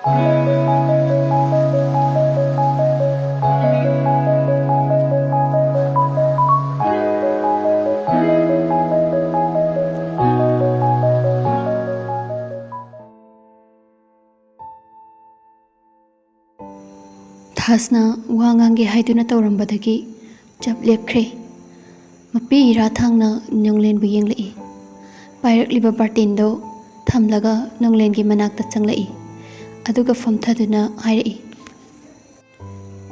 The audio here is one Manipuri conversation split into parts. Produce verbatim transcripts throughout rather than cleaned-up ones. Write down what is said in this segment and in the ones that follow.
ꯊꯥꯁꯅ ꯋꯥ ꯉꯥꯡꯒꯦ ꯍꯥꯏꯗꯨꯅ ꯇꯧꯔꯝꯕꯗꯒꯤ ꯆꯞ ꯂꯦꯞꯈ꯭ꯔꯦ꯫ ꯃꯄꯤ ꯏꯔꯥ ꯊꯥꯡꯅ ꯅꯣꯡꯂꯦꯟꯕꯨ ꯌꯦꯡꯂꯛꯏ꯫ ꯄꯥꯏꯔꯛꯂꯤꯕ ꯕꯥꯔꯇꯤꯟꯗꯣ ꯊꯝꯂꯒ ꯅꯣꯡꯂꯦꯟꯒꯤ ꯃꯅꯥꯛꯇ ꯆꯪꯂꯛꯏ꯫ ꯑꯗꯨꯒ ꯐꯝꯊꯗꯨꯅ ꯍꯥꯏꯔꯛꯏ,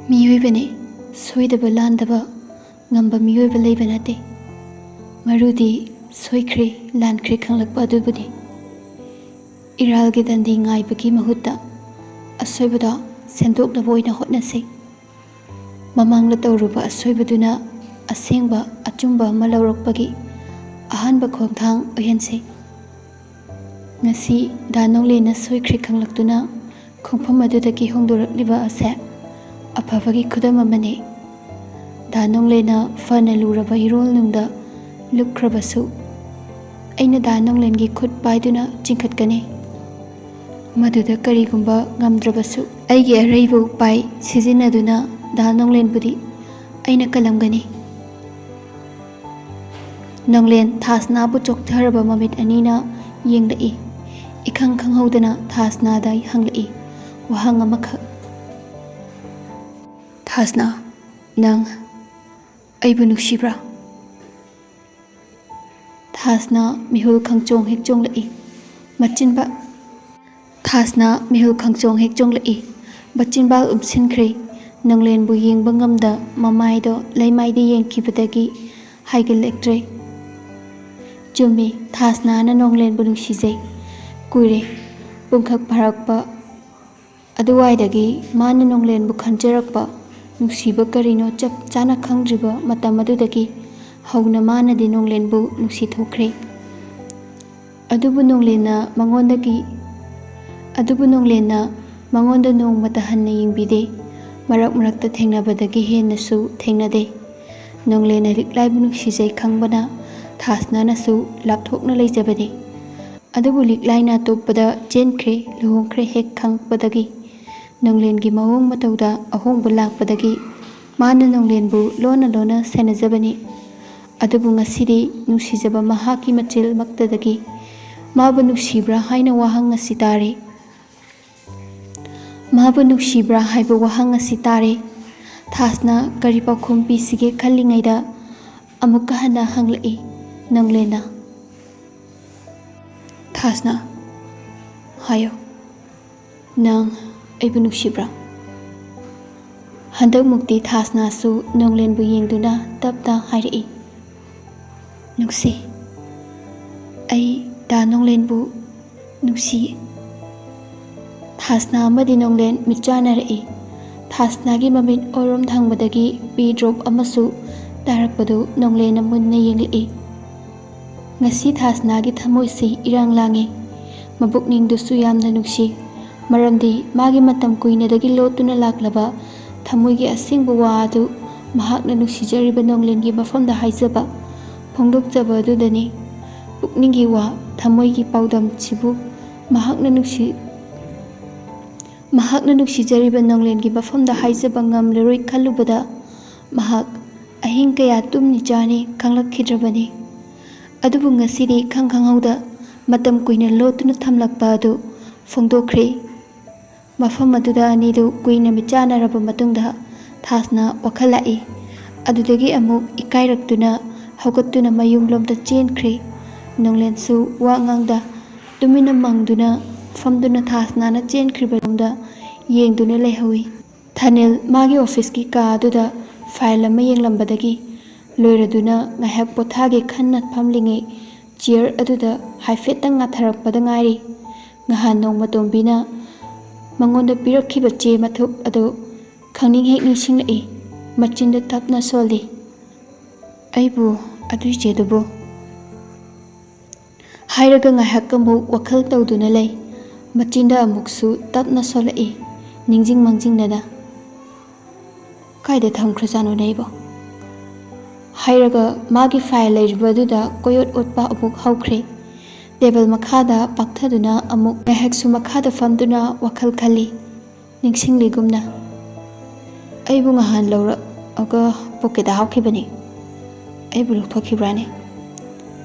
"ꯃꯤꯑꯣꯏꯕꯅꯤ, ꯁꯣꯏꯗꯕ ꯂꯥꯟꯗꯕ ꯉꯝꯕ ꯃꯤꯑꯣꯏꯕ ꯂꯩꯕ ꯅꯠꯇꯦ꯫ ꯃꯔꯨꯗꯤ ꯁꯣꯏꯈ꯭ꯔꯦ, ꯂꯥꯟꯈ꯭ꯔꯦ ꯈꯪꯂꯛꯄ ꯑꯗꯨꯕꯨꯅꯤ꯫ ꯏꯔꯥꯜꯒꯤ ꯗꯟꯗꯤ ꯉꯥꯏꯕꯒꯤ ꯃꯍꯨꯠꯇ ꯑꯁꯣꯏꯕꯗꯣ ꯁꯦꯝꯗꯣꯛꯅꯕ ꯑꯣꯏꯅ ꯍꯣꯠꯅꯁꯤ꯫ ꯃꯃꯥꯡꯗ ꯇꯧꯔꯨꯕ ꯑꯁꯣꯏꯕꯗꯨꯅ ꯑꯁꯦꯡꯕ ꯑꯆꯨꯝꯕ ꯑꯃ ꯂꯧꯔꯛꯄꯒꯤ ꯑꯍꯥꯟꯕ ꯈꯣꯡꯊꯥꯡ ꯑꯣꯏꯍꯟꯁꯤ꯫ ꯉꯁꯤ ꯗꯥ ꯅꯣꯡꯂꯦꯟꯅ ꯁꯣꯏꯈ꯭ꯔꯦ ꯈꯪꯂꯛꯇꯨꯅ ꯈꯣꯡꯐꯝ ꯑꯗꯨꯗꯒꯤ ꯍꯣꯡꯗꯣꯔꯛꯂꯤꯕ ꯑꯁꯦ ꯑꯐꯕꯒꯤ ꯈꯨꯗꯝ ꯑꯃꯅꯤ꯫ ꯗꯥ ꯅꯣꯡꯂꯦꯟꯅ ꯐꯅ ꯂꯨꯔꯕ ꯏꯔꯣꯜꯅꯨꯡꯗ ꯂꯨꯞꯈ꯭ꯔꯕꯁꯨ, ꯑꯩꯅ ꯗꯥ ꯅꯣꯡꯂꯦꯟꯒꯤ ꯈꯨꯠ ꯄꯥꯏꯗꯨꯅ ꯆꯤꯡꯈꯠꯀꯅꯤ꯫ ꯃꯗꯨꯗ ꯀꯔꯤꯒꯨꯝꯕ ꯉꯝꯗ꯭ꯔꯕꯁꯨ, ꯑꯩꯒꯤ ꯑꯔꯩꯕ ꯎꯄꯥꯏ ꯁꯤꯖꯤꯟꯅꯗꯨꯅ ꯗꯥ ꯅꯣꯡꯂꯦꯟꯕꯨꯗꯤ ꯑꯩꯅ ꯀꯜꯂꯝꯒꯅꯤ꯫" ꯅꯣꯡꯂꯦꯟ ꯊꯥꯁꯅꯥꯕꯨ ꯆꯣꯛꯊꯔꯕ ꯃꯃꯤꯠ ꯑꯅꯤꯅ ꯌꯦꯡꯂꯛꯏ꯫ ꯏꯈꯪ ꯈꯪꯍꯧꯗꯅ ꯊꯥꯁꯅꯥꯗ ꯍꯪꯂꯛꯏ ꯋꯥꯍꯪ ꯑꯃꯈꯛ꯫ "ꯊꯥꯁꯅꯥ, ꯅꯪ ꯑꯩꯕꯨ ꯅꯨꯡꯁꯤꯕ꯭ꯔꯥ?" ꯊꯥꯁꯅꯥ ꯃꯤꯍꯨꯜ ꯈꯪꯆꯣꯡ ꯍꯦꯛ ꯆꯣꯡꯂꯛꯏ꯫ ꯃꯆꯤꯟꯕ-, ꯊꯥꯁꯅꯥ ꯃꯤꯍꯨꯜ ꯈꯪꯆꯣꯡ ꯍꯦꯛ ꯆꯣꯡꯂꯛꯏ꯫ ꯃꯆꯤꯟꯕꯥꯜ ꯎꯞꯁꯤꯟꯈ꯭ꯔꯦ꯫ ꯅꯣꯡꯂꯦꯟꯕꯨ ꯌꯦꯡꯕ ꯉꯝꯗ ꯃꯃꯥꯏꯗꯣ ꯂꯩꯃꯥꯏꯗ ꯌꯦꯡꯈꯤꯕꯗꯒꯤ ꯍꯥꯏꯒꯠꯂꯛꯇ꯭ꯔꯦ꯫ ꯆꯨꯝꯃꯤ, ꯊꯥꯁꯅꯥꯅ ꯅꯣꯡꯂꯦꯟꯕꯨ ꯅꯨꯡꯁꯤꯖꯩ꯫ ꯀꯨꯏꯔꯦ꯫ ꯄꯨꯡꯈꯛ ꯐꯥꯔꯛꯄ ꯑꯗꯨꯋꯥꯏꯗꯒꯤ ꯃꯥꯅ ꯅꯣꯡꯂꯦꯟꯕꯨ ꯈꯟꯖꯔꯛꯄ, ꯅꯨꯡꯁꯤꯕ ꯀꯔꯤꯅꯣ ꯆꯞ ꯆꯥꯅ ꯈꯪꯗ꯭ꯔꯤꯕ ꯃꯇꯝ ꯑꯗꯨꯗꯒꯤ ꯍꯧꯅ ꯃꯥꯅꯗꯤ ꯅꯣꯡꯂꯦꯟꯕꯨ ꯅꯨꯡꯁꯤ ꯊꯣꯛꯈ꯭ꯔꯦ꯫ ꯑꯗꯨꯕꯨ ꯅꯣꯡꯂꯦꯟꯅ ꯃꯉꯣꯟꯗꯒꯤ, ꯑꯗꯨꯕꯨ ꯅꯣꯡꯂꯦꯟꯅ ꯃꯉꯣꯟꯗ ꯅꯣꯡꯃꯇ ꯍꯟꯅ ꯌꯦꯡꯕꯤꯗꯦ꯫ ꯃꯔꯛ ꯃꯔꯛꯇ ꯊꯦꯡꯅꯕꯗꯒꯤ ꯍꯦꯟꯅꯁꯨ ꯊꯦꯡꯅꯗꯦ꯫ ꯅꯣꯡꯂꯦꯟꯅ ꯂꯤꯛꯂꯥꯏꯕꯨ ꯅꯨꯡꯁꯤꯖꯩ ꯈꯪꯕꯅ ꯊꯥꯁꯅꯥꯅꯁꯨ ꯂꯥꯞꯊꯣꯛꯅ ꯂꯩꯖꯕꯅꯤ꯫ ꯑꯗꯨꯕꯨ ꯂꯤꯛꯂꯥꯏꯅ ꯑꯇꯣꯞꯄꯗ ꯆꯦꯟꯈ꯭ꯔꯦ, ꯂꯨꯍꯣꯡꯈ꯭ꯔꯦ ꯍꯦꯛ ꯈꯪꯉꯛꯄꯗꯒꯤ꯫ ꯅꯣꯡꯂꯦꯟꯒꯤ ꯃꯑꯣꯡ ꯃꯇꯧꯗ ꯑꯍꯣꯡꯕ ꯂꯥꯛꯄꯗꯒꯤ ꯃꯥꯅ ꯅꯣꯡꯂꯦꯟꯕꯨ ꯂꯣꯟꯅ ꯂꯣꯟꯅ ꯁꯦꯟꯅꯖꯕꯅꯤ꯫ ꯑꯗꯨꯕꯨ ꯉꯁꯤꯗꯤ ꯅꯨꯡꯁꯤꯖꯕ ꯃꯍꯥꯛꯀꯤ ꯃꯆꯤꯜꯃꯛꯇꯗꯒꯤ ꯃꯥꯕꯨ ꯅꯨꯡꯁꯤꯕ꯭ꯔꯥ ꯍꯥꯏꯅ ꯋꯥꯍꯪ ꯑꯁꯤ ꯇꯥꯔꯦ꯫ ꯃꯥꯕꯨ ꯅꯨꯡꯁꯤꯕ꯭ꯔꯥ ꯍꯥꯏꯕ ꯋꯥꯍꯪ ꯑꯁꯤ ꯇꯥꯔꯦ꯫ ꯊꯥꯁꯅ ꯀꯔꯤ ꯄꯥꯎꯈꯨꯝ ꯄꯤꯁꯤꯒꯦ ꯈꯜꯂꯤꯉꯩꯗ ꯑꯃꯨꯛꯀ ꯍꯟꯅ ꯍꯪꯂꯛꯏ ꯅꯣꯡꯂꯦꯟꯅ꯫ ꯊꯥꯁꯅ, ꯍꯥꯏꯌꯣ, ꯅꯪ ꯑꯩꯕꯨ ꯅꯨꯡꯁꯤꯕ꯭ꯔꯥ? ꯍꯟꯗꯛꯃꯨꯛꯇꯤ ꯊꯥꯁꯅꯥꯁꯨ ꯅꯣꯡꯂꯦꯟꯕꯨ ꯌꯦꯡꯗꯨꯅ ꯇꯞꯅ ꯍꯥꯏꯔꯛꯏ, ꯅꯨꯡꯁꯤ꯫ ꯑꯩ ꯗꯥ ꯅꯣꯡꯂꯦꯟꯕꯨ ꯅꯨꯡꯁꯤꯌꯦ꯫ ꯊꯥꯁꯅꯥ ꯑꯃꯗꯤ ꯅꯣꯡꯂꯦꯟ ꯃꯤꯠꯆꯥꯟꯅꯔꯛꯏ꯫ ꯊꯥꯁꯅꯥꯒꯤ ꯃꯃꯤꯠ ꯑꯣꯏꯔꯣꯝ ꯊꯪꯕꯗꯒꯤ ꯄꯤ ꯗ꯭ꯔꯣꯞ ꯑꯃꯁꯨ ꯇꯥꯔꯛꯄꯗꯨ ꯅꯣꯡꯂꯦꯟꯅ ꯃꯨꯟꯅ ꯌꯦꯡꯂꯛꯏ꯫ ꯉꯁꯤ ꯊꯥꯁꯅꯥꯒꯤ ꯊꯃꯣꯏꯁꯤ ꯏꯔꯥꯡ ꯂꯥꯡꯉꯤ꯫ ꯃꯕꯨꯛꯅꯤꯡꯗꯨꯁꯨ ꯌꯥꯝꯅ ꯅꯨꯡꯁꯤ꯫ ꯃꯔꯝꯗꯤ ꯃꯥꯒꯤ ꯃꯇꯝ ꯀꯨꯏꯅꯗꯒꯤ ꯂꯣꯠꯇꯨꯅ ꯂꯥꯛꯂꯕ ꯊꯃꯣꯏꯒꯤ ꯑꯁꯦꯡꯕ ꯋꯥ ꯑꯗꯨ ꯃꯍꯥꯛꯅ ꯅꯨꯡꯁꯤꯖꯔꯤꯕ ꯅꯣꯡꯂꯦꯟꯒꯤ ꯃꯐꯝꯗ ꯍꯥꯏꯖꯕ, ꯐꯣꯡꯗꯣꯛꯆꯕ ꯑꯗꯨꯗꯅꯤ꯫ ꯄꯨꯛꯅꯤꯡꯒꯤ ꯋꯥ, ꯊꯃꯣꯏꯒꯤ ꯄꯥꯎꯗꯝꯁꯤꯕꯨ ꯃꯍꯥꯛꯅ ꯅꯨꯡꯁꯤ-, ꯃꯍꯥꯛꯅ ꯅꯨꯡꯁꯤꯖꯔꯤꯕ ꯅꯣꯡꯂꯦꯟꯒꯤ ꯃꯐꯝꯗ ꯍꯥꯏꯖꯕ ꯉꯝꯂꯔꯣꯏ ꯈꯜꯂꯨꯕꯗ ꯃꯍꯥꯛ ꯑꯍꯤꯡ ꯀꯌꯥ ꯇꯨꯝꯅꯤ ꯆꯥꯅꯤ ꯈꯪꯂꯛꯈꯤꯗ꯭ꯔꯕꯅꯤ꯫ ꯑꯗꯨꯕꯨ ꯉꯁꯤꯗꯤ ꯈꯪ ꯈꯪꯍꯧꯗ ꯃꯇꯝ ꯀꯨꯏꯅ ꯂꯣꯠꯇꯨꯅ ꯊꯝꯂꯛꯄ ꯑꯗꯨ ꯐꯣꯡꯗꯣꯛꯈ꯭ꯔꯦ꯫ ꯃꯐꯝ ꯑꯗꯨꯗ ꯑꯅꯤꯗꯨ ꯀꯨꯏꯅ ꯃꯤꯠꯆꯥꯟꯅꯔꯕ ꯃꯇꯨꯡꯗ ꯊꯥꯁꯅ ꯋꯥꯈꯜ ꯂꯥꯛꯏ꯫ ꯑꯗꯨꯗꯒꯤ ꯑꯃꯨꯛ ꯏꯀꯥꯏꯔꯛꯇꯨꯅ ꯍꯧꯒꯠꯇꯨꯅ ꯃꯌꯨꯝꯂꯣꯝꯗ ꯆꯦꯟꯈ꯭ꯔꯦ꯫ ꯅꯣꯡꯂꯦꯟꯁꯨ ꯋꯥ ꯉꯥꯡꯗ ꯇꯨꯃꯤꯟꯅ ꯃꯪꯗꯨꯅ ꯐꯝꯗꯨꯅ ꯊꯥꯁꯅꯥꯅ ꯆꯦꯟꯈ꯭ꯔꯤꯕꯔꯣꯝꯗ ꯌꯦꯡꯗꯨꯅ ꯂꯩꯍꯧꯏ꯫ ꯊꯥꯅꯤꯜ ꯃꯥꯒꯤ ꯑꯣꯐꯤꯁꯀꯤ ꯀꯥ ꯑꯗꯨꯗ ꯐꯥꯏꯜ ꯑꯃ ꯌꯦꯡꯂꯝꯕꯗꯒꯤ ꯂꯣꯏꯔꯗꯨꯅ ꯉꯥꯏꯍꯥꯛ ꯄꯣꯊꯥꯒꯦ ꯈꯟꯅ ꯐꯝꯂꯤꯉꯩ ꯆꯤꯌꯔ ꯑꯗꯨꯗ ꯍꯥꯏꯐꯦꯠꯇꯪ ꯉꯥꯊꯔꯛꯄꯗ ꯉꯥꯏꯔꯤ꯫ ꯉꯍꯥꯟ ꯅꯣꯡꯃꯇꯣꯝꯕꯤꯅ ꯃꯉꯣꯟꯗ ꯄꯤꯔꯛꯈꯤꯕ ꯆꯦ ꯃꯊꯨꯞ ꯑꯗꯨ ꯈꯪꯅꯤꯡ ꯍꯦꯛ ꯅꯤꯡꯁꯤꯡꯂꯛꯏ꯫ ꯃꯆꯤꯟꯗꯨ ꯇꯞꯅ ꯁꯣꯜꯂꯤ꯫ "ꯑꯩꯕꯨ ꯑꯗꯨꯏ ꯆꯦꯗꯨꯕꯨ?" ꯍꯥꯏꯔꯒ ꯉꯥꯏꯍꯥꯛ ꯑꯃꯨꯛ ꯋꯥꯈꯜ ꯇꯧꯗꯨꯅ ꯂꯩ꯫ ꯃꯆꯤꯟꯗ ꯑꯃꯨꯛꯁꯨ ꯇꯞꯅ ꯁꯣꯜꯂꯛꯏ, ꯅꯤꯡꯁꯤꯡ ꯃꯥꯡꯖꯤꯡꯅꯅ꯫ "ꯀꯥꯏꯗ ꯊꯝꯈ꯭ꯔꯖꯥꯠꯅꯣꯅꯦ ꯑꯩꯕꯣ?" ꯍꯥꯏꯔꯒ ꯃꯥꯒꯤ ꯐꯥꯏꯜ ꯂꯩꯔꯤꯕ ꯑꯗꯨꯗ ꯀꯣꯏꯑꯣꯠ ꯑꯣꯠꯄ ꯑꯃꯨꯛ ꯍꯧꯈ꯭ꯔꯦ꯫ ꯇꯦꯕꯜ ꯃꯈꯥꯗ ꯄꯥꯛꯊꯗꯨꯅ ꯑꯃꯨꯛ ꯉꯥꯏꯍꯥꯛꯁꯨ ꯃꯈꯥꯗ ꯐꯝꯗꯨꯅ ꯋꯥꯈꯜ ꯈꯜꯂꯤ꯫ ꯅꯤꯡꯁꯤꯡꯂꯤꯒꯨꯝꯅ, "ꯑꯩꯕꯨ ꯉꯍꯥꯟ ꯂꯧꯔꯛꯑꯒ ꯄꯣꯀꯦꯠꯇ ꯍꯥꯞꯈꯤꯕꯅꯤ꯫ ꯑꯩꯕꯨ ꯂꯧꯊꯣꯛꯈꯤꯕ꯭ꯔꯥꯅꯦ?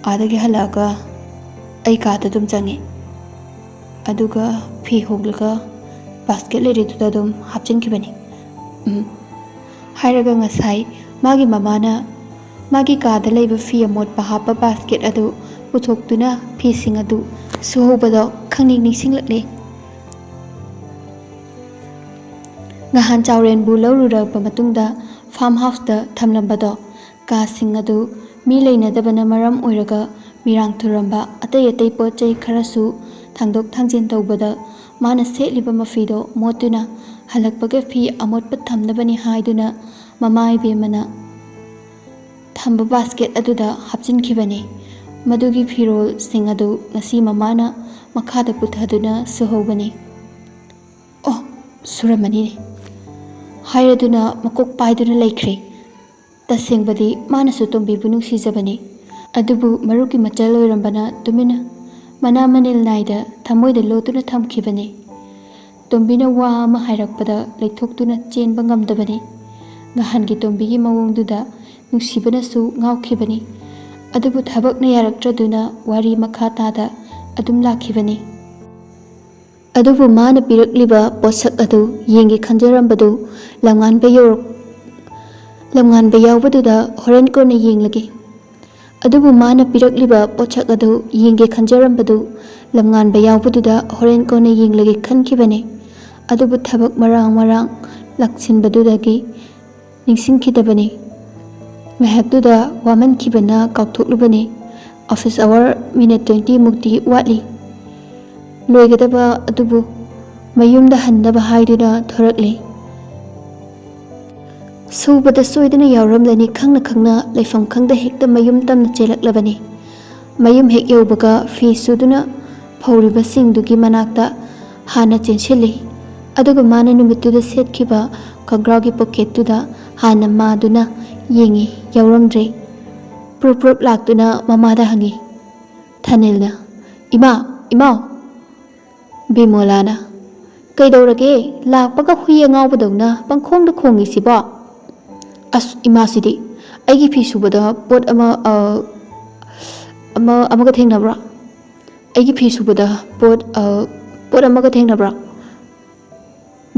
ꯑꯥꯗꯒꯤ ꯍꯜꯂꯛꯑꯒ ꯑꯩ ꯀꯥꯗ ꯑꯗꯨꯝ ꯆꯪꯉꯤ꯫ ꯑꯗꯨꯒ ꯐꯤ ꯍꯣꯡꯂꯒ ꯕꯥꯁꯀꯦꯠ ꯂꯩꯔꯤꯗꯨꯗ ꯑꯗꯨꯝ ꯍꯥꯞꯆꯤꯟꯈꯤꯕꯅꯤ꯫" ꯎꯝ꯫ ꯍꯥꯏꯔꯒ ꯉꯁꯥꯏ ꯃꯥꯒꯤ ꯃꯃꯥꯅ ꯃꯥꯒꯤ ꯀꯥꯗ ꯂꯩꯕ ꯐꯤ ꯑꯃꯣꯠꯄ ꯍꯥꯞꯄ ꯕꯥꯁꯀꯦꯠ ꯑꯗꯨ ꯄꯨꯊꯣꯛꯇꯨꯅ ꯐꯤꯁꯤꯡ ꯑꯗꯨ ꯁꯨꯍꯧꯕꯗꯣ ꯈꯪꯅꯤꯡ ꯅꯤꯡꯁꯤꯡꯂꯛꯂꯦ꯫ ꯉꯍꯥꯟ ꯆꯥꯎꯔꯦꯟꯕꯨ ꯂꯧꯔꯨꯔꯕ ꯃꯇꯨꯡꯗ ꯐꯥꯔꯝ ꯍꯥꯎꯁꯇ ꯊꯝꯂꯝꯕꯗꯣ, ꯀꯥꯁꯤꯡ ꯑꯗꯨ ꯃꯤ ꯂꯩꯅꯗꯕꯅ ꯃꯔꯝ ꯑꯣꯏꯔꯒ ꯃꯤꯔꯥꯡ ꯊꯨꯔꯝꯕ ꯑꯇꯩ ꯑꯇꯩ ꯄꯣꯠ ꯆꯩ ꯈꯔꯁꯨ ꯊꯥꯡꯗꯣꯛ ꯊꯥꯡꯖꯤꯟ ꯇꯧꯕꯗ ꯃꯥꯅ ꯁꯦꯠꯂꯤꯕ ꯃꯐꯤꯗꯣ ꯃꯣꯠꯇꯨꯅ ꯍꯜꯂꯛꯄꯒ ꯐꯤ ꯑꯃꯣꯠꯄ ꯊꯝꯅꯕꯅꯤ ꯍꯥꯏꯗꯨꯅ ꯃꯃꯥ ꯏꯕꯦꯝꯃꯅ ꯊꯝꯕ ꯕꯥꯁꯀꯦꯠ ꯑꯗꯨꯗ ꯍꯥꯞꯆꯤꯟꯈꯤꯕꯅꯤ꯫ ꯃꯗꯨꯒꯤ ꯐꯤꯔꯣꯜꯁꯤꯡ ꯑꯗꯨ ꯉꯁꯤ ꯃꯃꯥꯅ ꯃꯈꯥꯗ ꯄꯨꯊꯗꯨꯅ ꯁꯨꯍꯧꯕꯅꯤ꯫ "ꯑꯣ, ꯁꯨꯔꯝꯃꯅꯤꯅꯦ" ꯍꯥꯏꯔꯗꯨꯅ ꯃꯀꯣꯛ ꯄꯥꯏꯗꯨꯅ ꯂꯩꯈ꯭ꯔꯦ꯫ ꯇꯁꯦꯡꯕꯗꯤ ꯃꯥꯅꯁꯨ ꯇꯣꯝꯕꯤꯕꯨ ꯅꯨꯡꯁꯤꯖꯕꯅꯤ, ꯑꯗꯨꯕꯨ ꯃꯔꯨꯞꯀꯤ ꯃꯆꯜ ꯑꯣꯏꯔꯝꯕꯅ ꯇꯨꯃꯤꯟꯅ ꯃꯅꯥ ꯃꯅꯤꯜ ꯅꯥꯏꯗ ꯊꯃꯣꯏꯗ ꯂꯣꯠꯇꯨꯅ ꯊꯝꯈꯤꯕꯅꯤ꯫ ꯇꯣꯝꯕꯤꯅ ꯋꯥ ꯑꯃ ꯍꯥꯏꯔꯛꯄꯗ ꯂꯩꯊꯣꯛꯇꯨꯅ ꯆꯦꯟꯕ ꯉꯝꯗꯕꯅꯤ꯫ ꯅꯍꯥꯟꯒꯤ ꯇꯣꯝꯕꯤꯒꯤ ꯃꯑꯣꯡꯗꯨꯗ ꯅꯨꯡꯁꯤꯕꯅꯁꯨ ꯉꯥꯎꯈꯤꯕꯅꯤ꯫ ꯑꯗꯨꯕꯨ ꯊꯕꯛꯅ ꯌꯥꯔꯛꯇ꯭ꯔꯗꯨꯅ ꯋꯥꯔꯤ ꯃꯈꯥ ꯇꯥꯗ ꯑꯗꯨꯝ ꯂꯥꯛꯈꯤꯕꯅꯤ꯫ ꯑꯗꯨꯕꯨ ꯃꯥꯅ ꯄꯤꯔꯛꯂꯤꯕ ꯄꯣꯠꯁꯛ ꯑꯗꯨ ꯌꯦꯡꯒꯦ ꯈꯟꯖꯔꯝꯕꯗꯨ ꯂꯝꯉꯥꯟꯕ ꯌꯧꯔꯛ-, ꯂꯝꯉꯥꯟꯕ ꯌꯥꯎꯕꯗꯨꯗ ꯍꯣꯔꯦꯟ ꯀꯣꯟꯅ ꯌꯦꯡꯂꯒꯦ꯫ ꯑꯗꯨꯕꯨ ꯃꯥꯅ ꯄꯤꯔꯛꯂꯤꯕ ꯄꯣꯠꯁꯛ ꯑꯗꯨ ꯌꯦꯡꯒꯦ ꯈꯟꯖꯔꯝꯕꯗꯨ ꯂꯝꯉꯥꯟꯕ ꯌꯥꯎꯕꯗꯨꯗ ꯍꯣꯔꯦꯟ ꯀꯣꯟꯅ ꯌꯦꯡꯂꯒꯦ ꯈꯟꯈꯤꯕꯅꯤ꯫ ꯑꯗꯨꯕꯨ ꯊꯕꯛ ꯃꯔꯥꯡ ꯃꯔꯥꯡ ꯂꯥꯛꯁꯤꯟꯕꯗꯨꯗꯒꯤ ꯅꯤꯡꯁꯤꯡꯈꯤꯗꯕꯅꯤ꯫ ꯉꯥꯏꯍꯥꯛꯇꯨꯗ ꯋꯥꯃꯟꯈꯤꯕꯅ ꯀꯥꯎꯊꯣꯛꯂꯨꯕꯅꯤ꯫ ꯑꯣꯐꯤꯁ ꯑꯋꯥꯔ ꯃꯤꯅꯤꯠ ꯇ꯭ꯋꯦꯟꯇꯤ ꯃꯨꯛꯇꯤ ꯋꯥꯠꯂꯤ꯫ ꯂꯣꯏꯒꯗꯕ ꯑꯗꯨꯕꯨ ꯃꯌꯨꯝꯗ ꯍꯟꯅꯕ ꯍꯥꯏꯗꯨꯅ ꯊꯣꯔꯛꯂꯤ꯫ ꯁꯨꯕꯗ ꯁꯣꯏꯗꯅ ꯌꯥꯎꯔꯝꯂꯅꯤ ꯈꯪꯅ ꯈꯪꯅ ꯂꯩꯐꯝ ꯈꯪꯗ ꯍꯦꯛꯇ ꯃꯌꯨꯝ ꯇꯝꯅ ꯆꯦꯜꯂꯛꯂꯕꯅꯤ꯫ ꯃꯌꯨꯝ ꯍꯦꯛ ꯌꯧꯕꯒ ꯐꯤ ꯁꯨꯗꯨꯅ ꯐꯧꯔꯤꯕꯁꯤꯡꯗꯨꯒꯤ ꯃꯅꯥꯛꯇ ꯍꯥꯟꯅ ꯆꯦꯟꯁꯤꯜꯂꯤ꯫ ꯑꯗꯨꯒ ꯃꯥꯅ ꯅꯨꯃꯤꯠꯇꯨꯗ ꯁꯦꯠꯈꯤꯕ ꯈꯣꯡꯒ꯭ꯔꯥꯎꯒꯤ ꯄꯣꯀꯦꯠꯇꯨꯗ ꯍꯥꯟꯅ ꯃꯥꯗꯨꯅ ꯌꯦꯡꯉꯤ, ꯌꯥꯎꯔꯝꯗ꯭ꯔꯦ꯫ ꯄ꯭ꯔꯨꯞ ꯄ꯭ꯔꯨꯞ ꯂꯥꯛꯇꯨꯅ ꯃꯃꯥꯗ ꯍꯪꯉꯤ꯫ ꯊꯥꯅꯤꯜꯅ, ꯏꯃꯥ, ꯏꯃꯥꯎ!" ꯕꯤꯃꯣꯂꯥꯅ, "ꯀꯩꯗꯧꯔꯒꯦ? ꯂꯥꯛꯄꯒ ꯍꯨꯏ ꯑꯉꯥꯎꯕꯗꯧꯅ ꯄꯪꯈꯣꯡꯗ ꯈꯣꯡꯉꯤꯁꯤꯕꯣ?" "ꯑꯁ, ꯏꯃꯥꯁꯤꯗꯤ! ꯑꯩꯒꯤ ꯐꯤ ꯁꯨꯕꯗ ꯄꯣꯠ ꯑꯃ, ꯑ, ꯑꯃ, ꯑꯃꯒ ꯊꯦꯡꯅꯕ꯭ꯔꯣ? ꯑꯩꯒꯤ ꯐꯤ ꯁꯨꯕꯗ ꯄꯣꯠ, ꯑ, ꯄꯣꯠ ꯑꯃꯒ ꯊꯦꯡꯅꯕ꯭ꯔꯣ?"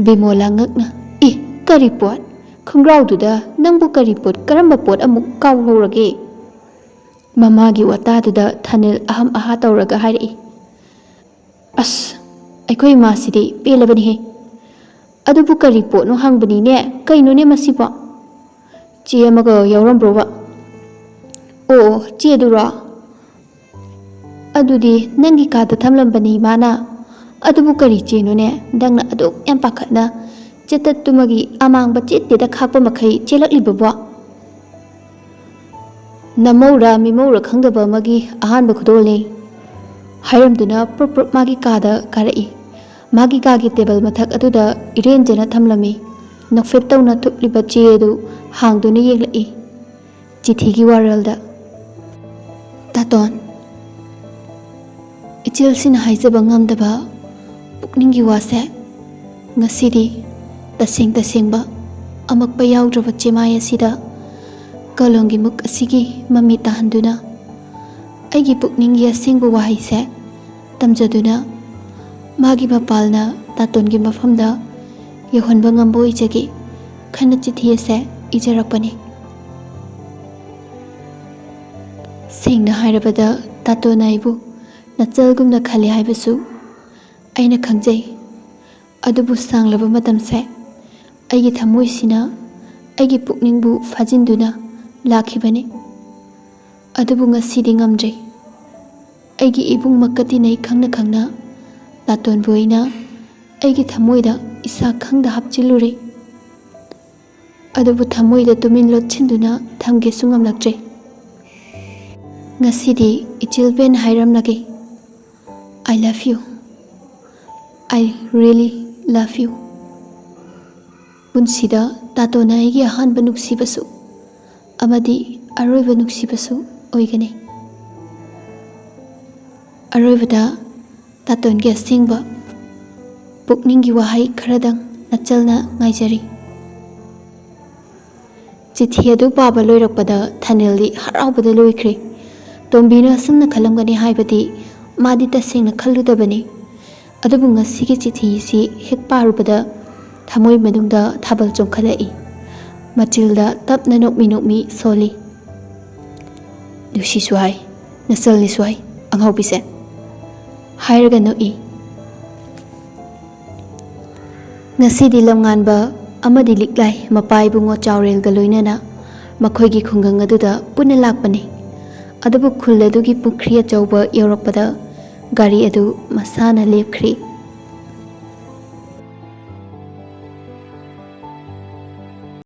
ꯕꯤꯃꯣꯂꯥ ꯉꯛꯅ, "ꯏ, ꯀꯔꯤ ꯄꯣꯠ? ꯈꯣꯡꯒ꯭ꯔꯥꯎꯗꯨꯗ ꯅꯪꯕꯨ ꯀꯔꯤ ꯄꯣꯠ, ꯀꯔꯝꯕ ꯄꯣꯠ ꯑꯃꯨꯛ ꯀꯥꯎꯍꯧꯔꯒꯦ?" ꯃꯃꯥꯒꯤ ꯋꯥꯇꯥꯗꯨꯗ ꯊꯥꯅꯤꯜ ꯑꯍꯝ ꯑꯍꯥ ꯇꯧꯔꯒ ꯍꯥꯏꯔꯛꯏ꯫ "ꯑꯁ, ꯑꯩꯈꯣꯏ ꯏꯃꯥꯁꯤꯗꯤ ꯄꯦꯜꯂꯕꯅꯤꯍꯦ꯫ ꯑꯗꯨꯕꯨ ꯀꯔꯤ ꯄꯣꯠꯅꯣ ꯍꯪꯕꯅꯤꯅꯦ꯫ ꯀꯩꯅꯣꯅꯦ ꯃꯁꯤꯕꯣ? ꯆꯦ ꯑꯃꯒ ꯌꯥꯎꯔꯝꯕ꯭ꯔꯣꯕ?" "ꯑꯣ, ꯑꯣ, ꯆꯦꯗꯨꯔꯣ? ꯑꯗꯨꯗꯤ ꯅꯪꯒꯤ ꯀꯥꯗ ꯊꯝꯂꯝꯕꯅꯤ ꯏꯃꯥꯅ꯫ ꯑꯗꯨꯕꯨ ꯀꯔꯤ ꯆꯦꯅꯣꯅꯦ? ꯅꯪꯅ ꯑꯗꯨꯛ ꯌꯥꯝ ꯄꯥꯈꯠꯅ ꯆꯦꯇꯠꯇꯨꯃꯒꯤ ꯑꯃꯥꯡꯕ ꯆꯦꯠꯇꯦꯗ ꯈꯥꯛꯄ ꯃꯈꯩ ꯆꯦꯜꯂꯛꯂꯤꯕꯕꯣ?" "ꯅꯃꯧꯔ ꯃꯤꯃꯧꯔ ꯈꯪꯗꯕ ꯑꯃꯒꯤ ꯑꯍꯥꯟꯕ ꯈꯨꯗꯣꯜꯅꯤ," ꯍꯥꯏꯔꯝꯗꯨꯅ ꯄ꯭ꯔꯨꯞ ꯄ꯭ꯔꯨꯞ ꯃꯥꯒꯤ ꯀꯥꯗ ꯀꯥꯔꯛꯏ꯫ ꯃꯥꯒꯤ ꯀꯥꯒꯤ ꯇꯦꯕꯜ ꯃꯊꯛ ꯑꯗꯨꯗ ꯏꯔꯦꯟꯖꯅ ꯊꯝꯂꯝꯃꯤ꯫ ꯅꯣꯛꯐꯦꯠ ꯇꯧꯅ ꯊꯨꯞꯂꯤꯕ ꯆꯦ ꯑꯗꯨ ꯍꯥꯡꯗꯨꯅ ꯌꯦꯡꯂꯛꯏ꯫ ꯆꯤꯊꯤꯒꯤ ꯋꯥꯔꯣꯜꯗ꯫ ꯇꯥꯇꯣꯟ, ꯏꯆꯦꯜꯁꯤꯅ ꯍꯥꯏꯖꯕ ꯉꯝꯗꯕ ꯄꯨꯛꯅꯤꯡꯒꯤ ꯋꯥꯁꯦ ꯉꯁꯤꯗꯤ ꯇꯁꯦꯡ ꯇꯁꯦꯡꯕ ꯑꯃꯛꯄ ꯌꯥꯎꯗ꯭ꯔꯕ ꯆꯦꯃꯥꯏ ꯑꯁꯤꯗ ꯀꯣꯂꯣꯝꯒꯤ ꯃꯨꯛ ꯑꯁꯤꯒꯤ ꯃꯃꯤ ꯇꯥꯍꯟꯗꯨꯅ ꯑꯩꯒꯤ ꯄꯨꯛꯅꯤꯡꯒꯤ ꯑꯁꯦꯡꯕ ꯋꯥꯍꯩꯁꯦ ꯇꯝꯖꯗꯨꯅ ꯃꯥꯒꯤ ꯃꯄꯥꯜꯅ ꯇꯥꯇꯣꯟꯒꯤ ꯃꯐꯝꯗ ꯌꯧꯍꯟꯕ ꯉꯝꯕ ꯑꯣꯏꯖꯒꯦ ꯈꯟꯅ ꯆꯤꯊꯤ ꯑꯁꯦ ꯏꯖꯔꯛꯄꯅꯤ꯫ ꯁꯦꯡꯅ ꯍꯥꯏꯔꯕꯗ ꯇꯥꯇꯣꯟꯅ ꯑꯩꯕꯨ ꯅꯆꯜꯒꯨꯝꯅ ꯈꯜꯂꯤ ꯍꯥꯏꯕꯁꯨ ꯑꯩꯅ ꯈꯪꯖꯩ꯫ ꯑꯗꯨꯕꯨ ꯁꯥꯡꯂꯕ ꯃꯇꯝꯁꯦ ꯑꯩꯒꯤ ꯊꯃꯣꯏꯁꯤꯅ ꯑꯩꯒꯤ ꯄꯨꯛꯅꯤꯡꯕꯨ ꯐꯥꯖꯤꯟꯗꯨꯅ ꯂꯥꯛꯈꯤꯕꯅꯤ꯫ ꯑꯗꯨꯕꯨ ꯉꯁꯤꯗꯤ ꯉꯝꯗ꯭ꯔꯦ꯫ ꯑꯩꯒꯤ ꯏꯕꯨꯡꯃꯛꯀ ꯇꯤꯟꯅꯩ ꯈꯪꯅ ꯈꯪꯅ ꯇꯥꯇꯣꯟꯕꯨ ꯑꯩꯅ ꯑꯩꯒꯤ ꯊꯃꯣꯏꯗ ꯏꯁꯥ ꯈꯪꯗ ꯍꯥꯞꯆꯤꯜꯂꯨꯔꯦ꯫ ꯑꯗꯨꯕꯨ ꯊꯃꯣꯏꯗ ꯇꯨꯃꯤꯟ ꯂꯣꯠꯁꯤꯟꯗꯨꯅ ꯊꯝꯒꯦꯁꯨ ꯉꯝꯂꯛꯇ꯭ꯔꯦ꯫ ꯉꯁꯤꯗꯤ ꯏꯆꯤꯜ ꯄꯦꯟꯅ ꯍꯥꯏꯔꯝꯂꯒꯦ, "I love you꯫ I really love you꯫" ꯄꯨꯟꯁꯤꯗ ꯇꯥꯇꯣꯟꯅ ꯑꯩꯒꯤ ꯑꯍꯥꯟꯕ ꯅꯨꯡꯁꯤꯕꯁꯨ ꯑꯃꯗꯤ ꯑꯔꯣꯏꯕ ꯅꯨꯡꯁꯤꯕꯁꯨ ꯑꯣꯏꯒꯅꯤ꯫ ꯑꯔꯣꯏꯕꯗ ꯇꯥꯇꯣꯟꯒꯤ ꯑꯁꯦꯡꯕ ꯄꯨꯛꯅꯤꯡꯒꯤ ꯋꯥꯍꯩ ꯈꯔꯗꯪ ꯅꯆꯜꯅ ꯉꯥꯏꯖꯔꯤ꯫ ꯆꯤꯊꯤ ꯑꯗꯨ ꯄꯥꯕ ꯂꯣꯏꯔꯛꯄꯗ ꯊꯥꯅꯤꯜꯗꯤ ꯍꯔꯥꯎꯕꯗ ꯂꯣꯏꯈ꯭ꯔꯦ꯫ ꯇꯣꯝꯕꯤꯅ ꯑꯁꯨꯝꯅ ꯈꯜꯂꯝꯒꯅꯤ ꯍꯥꯏꯕꯗꯤ ꯃꯥꯗꯤ ꯇꯁꯦꯡꯅ ꯈꯜꯂꯨꯗꯕꯅꯤ꯫ ꯑꯗꯨꯕꯨ ꯉꯁꯤꯒꯤ ꯆꯤꯊꯤꯁꯤ ꯍꯦꯛ ꯄꯥꯔꯨꯕꯗ ꯊꯃꯣꯏ ꯃꯅꯨꯡꯗ ꯊꯥꯕꯜ ꯆꯣꯡꯈꯠꯂꯛꯏ꯫ ꯃꯥꯇꯤꯜꯗ ꯇꯞꯅ ꯅꯣꯛꯃꯤ ꯅꯣꯛꯃꯤ ꯁꯣꯜꯂꯤ꯫ "ꯂꯨꯁꯤꯁꯨ ꯍꯥꯏ, ꯅꯆꯜꯅꯤꯁꯨ ꯍꯥꯏ, ꯑꯉꯥꯎꯕꯤꯁꯦ," ꯍꯥꯏꯔꯒ ꯅꯣꯛꯏ꯫ ꯉꯁꯤꯗꯤ ꯂꯝꯉꯥꯟꯕ ꯑꯃꯗꯤ ꯂꯤꯛꯂꯥꯏ ꯃꯄꯥ ꯏꯕꯨꯡꯉꯣ ꯆꯥꯎꯔꯦꯜꯒ ꯂꯣꯏꯅꯅ ꯃꯈꯣꯏꯒꯤ ꯈꯨꯡꯒꯪ ꯑꯗꯨꯗ ꯄꯨꯟꯅ ꯂꯥꯛꯄꯅꯤ꯫ ꯑꯗꯨꯕꯨ ꯈꯨꯜ ꯑꯗꯨꯒꯤ ꯄꯨꯈ꯭ꯔꯤ ꯑꯆꯧꯕ ꯌꯧꯔꯛꯄꯗ ꯒꯥꯔꯤ ꯑꯗꯨ ꯃꯁꯥꯅ ꯂꯦꯞꯈ꯭ꯔꯤ꯫